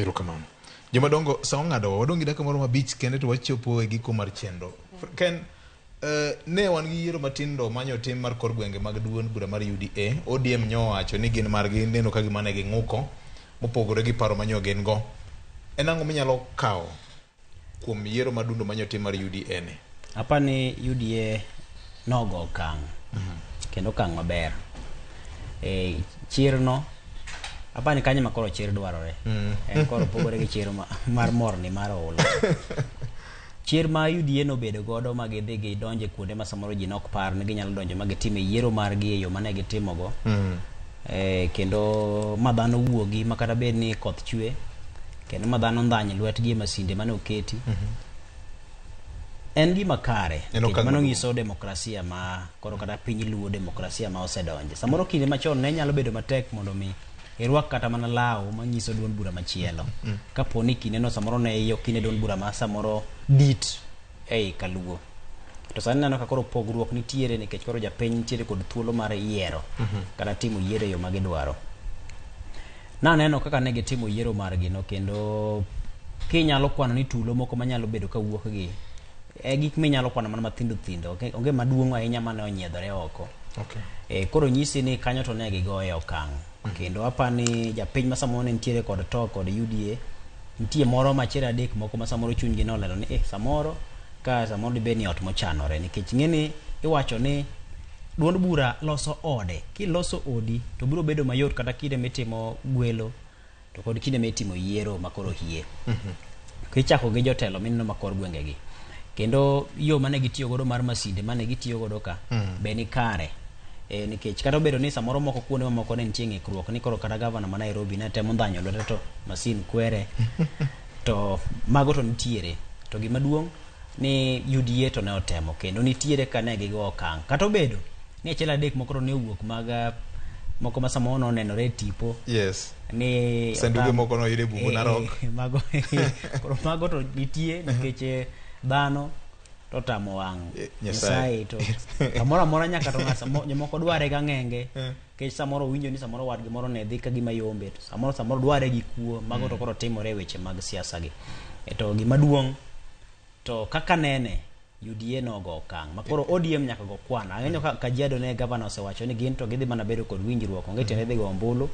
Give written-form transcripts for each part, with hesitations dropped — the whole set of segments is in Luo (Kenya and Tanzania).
Erokamano. Jomadongo, sa ong'adowa, wadong' gi dakika moro mabich kende to wachopo e giko mar chenro. Ken, ne wan gi yiero matindo manyo tim mar kor gwenge mag duond bura mar UDA. ODM nyowacho ni gin margi neno ka gima ne ging'uko mopogore gi paro manyo gin go. En ang'o minyalo kawo kuom yiero madundo manyo tim mar UDA ni? Apa ni UDA nogo okang' kendo okang' maber. E, chirno apa ni kanyo ma koro chir dwarore. En koro pogore gi chir mar morni mar oula. Chir ma UDA nobedo godo ma gidhi gidonje kuonde ma samoro ji nok par ni ginyalo donjo ma gitim e yiero margi e yo mane gitimogo. Kendo ma dhano wuogi ma kata bed ni koth chwe kendo ma dhano ndhany lwetgi e masinde mane oketi. En gima kare En nikech okang' mano maduong'. nyiso demokrasia ma koro kata piny luo demokrasia ma osedonje. Samoro kinde machon ne nyalo bedo matek mondo mi irwak kata mana law manyiso duond bura machielo. Kapo ni kindeno samoro ne iyo kinde duond bura ma samoro dit ei kaluo. To sani neno ka koro pogruok nitiere nikech koro japiny nitiere kod thuolo mar yiero kata timo yiero e yo ma gidwaro. Naneno kaka ne gitimo yiero margi no kendo kinyalo kwano ni tulo moko manyalo bedo kawuok gi e gik minyalo kwano mana mathindo thindo onge maduong' ahinya mane onyiedhore oko. Okay. Koro nyisi ni kanyo to ne gigoye okang'. Kendo apani japiny ma samoro ne nitiere kod to kod UDA nitie moro machielo adek moko ma samoro chunygi nolero ni samoro ka samoro dibed ni ot mochanore nikech ing'e iwacho ni duond bura loso ode. Kiloso odi to biro bedo mayot kata kinde mitimo gwelo to kod kinde mitimo yiero ma koro hie. Kichako gi jotelo mineno ma kor gwengegi. Kendo yo mane gitiyo godo mar masinde mane gitiyo godo ka be ni kare. Nikech kata obedo ni samoro moko kuonde mamoko ne nitie ng'ikruok ni koro kata gavana ma Nairobi ne temo ndhanyo lwete to masin kwere to mago to nitiere. To gima duong' ni UDA to ne otemo kendo nitiere ka ne gigo okang'. Kata obedo ni achiel adek moko to ne owuok mag moko ma samoro nonenore e tipo. Yes. Ni Sanduge moko noyud e bungu Narok. Mago koro mago to nitie nikech dhano to tamo wang' Nyasaye to kamoro amora nyaka to ng'at jomoko dware ga ng'enge nikech samoro winjo ni samoro wadgi moro ne dhi ka gima yombe to samoro dware gi kuo mago to koro timore e weche mag siasa gi. To gima duong' to kaka nene UDA nogo okang' ma koro ODM nyaka go kwan. Ang'eyo ka Kajiado ne gavana osewacho ni gin to gidhi mana bedo kod winjruok onge tiende dhi go ombulu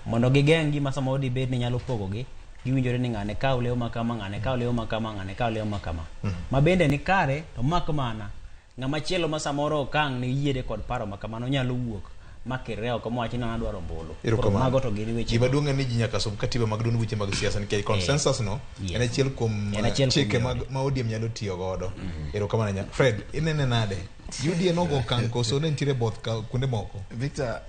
mondo gigeng' gima samoro dibed ni nyalo pogogi. Giwinjore ni ng'ane kaw lewo ma kama, ng'ane kaw lewo ma kama, ng'ane kaw lewo ma kama. Ma bende ni kare to mak mana ng'ama chielo ma samoro okang' ni yiere kod paro ma kamano nyalo wuok makirre oko mowach ni an adwaro ombulu. Koro mago to gin weche. Gima duong' en ni ji nyaka som katiba mag duond buche mag siasa nikech consensus no en achiel kuom chike ma ODM nyalo tiyo godo. Erokamano ahinya. Fred, inene nade? UDA nogo okang' koso ne nitiere both kuonde moko? Victor,